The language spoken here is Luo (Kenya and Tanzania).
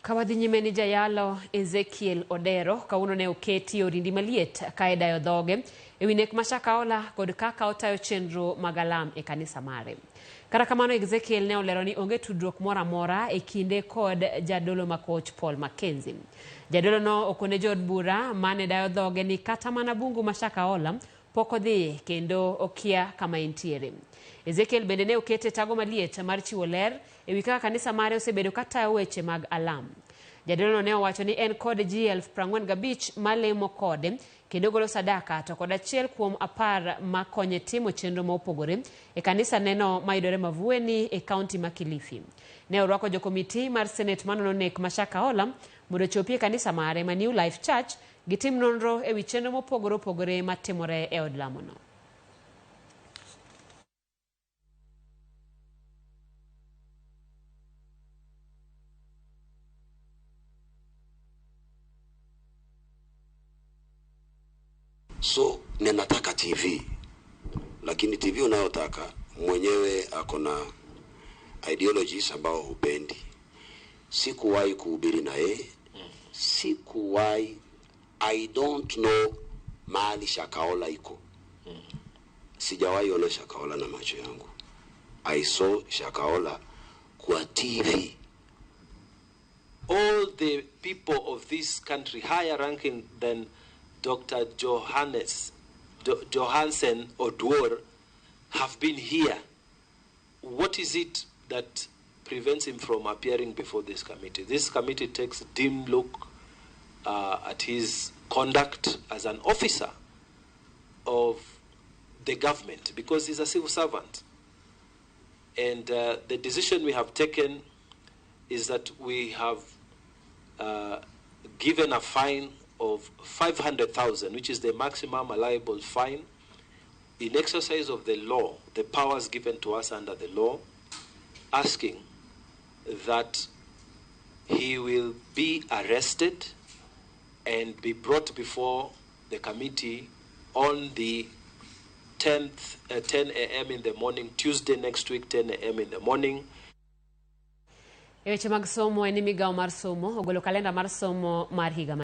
Ka wadhi nyime ni jayalo Ezekiel Odero kawuono ne oketi e orindi maliet ka idayo dhoge ewi nek ma Shakahola kod kaka otayo chenro mag alam e kanisa mare. Kata kamano Ezekiel ne olero ni onge tudruok moro amora e kinde kod jadolo makoch Paul Mackenzie. Jadolo no okone jood bura mane dayo dhoge ni kata mana bungu ma Shakahola pok odhiye kendo okia kama entiere. Ezekiel bende ne okete tago maliet mar chiwo ler ewi kaka kanisa mare osebedo katayo weche mag alam. Jadolono ne owacho ni en kod ji 45,000 malemo kode kendo golo sadaka to kod 1 kuom 10 makonye timo chenro ma opogore e kanisa neno mayudore Mavueni e kaunti ma Kilifi. Ne orwako jokomiti mar senet manono nek ma Shakahola mondo ochopi e kanisa mare ma New Life Church gitim nonro ewi chenro mopogore opogore matimore e od lamono. So ninataka TV, lakini TV unayotaka mwenyewe ako na ideologies ambao hupendi. Sikuwahi kuhubiri na yeye, sikuwahi. I don't know mahali Shakahola iko. Sijawahi ona Shakahola na macho yangu. I saw Shakahola kwa TV. All the people of this country higher ranking than Dr. Johansen Oduor have been here. What is it that prevents him from appearing before this committee? This committee takes a dim look at his conduct as an officer of the government, because he's a civil servant. And the decision we have taken is that we have given a fine of 500,000, which is the maximum allowable fine, in exercise of the law, the powers given to us under the law, asking that he will be arrested and be brought before the committee on the 10th, 10 a.m. in the morning, Tuesday next week, 10 a.m. in the morning. E weche mag somo en ni migawo mar somo ogolo kalenda mar somo mar higa.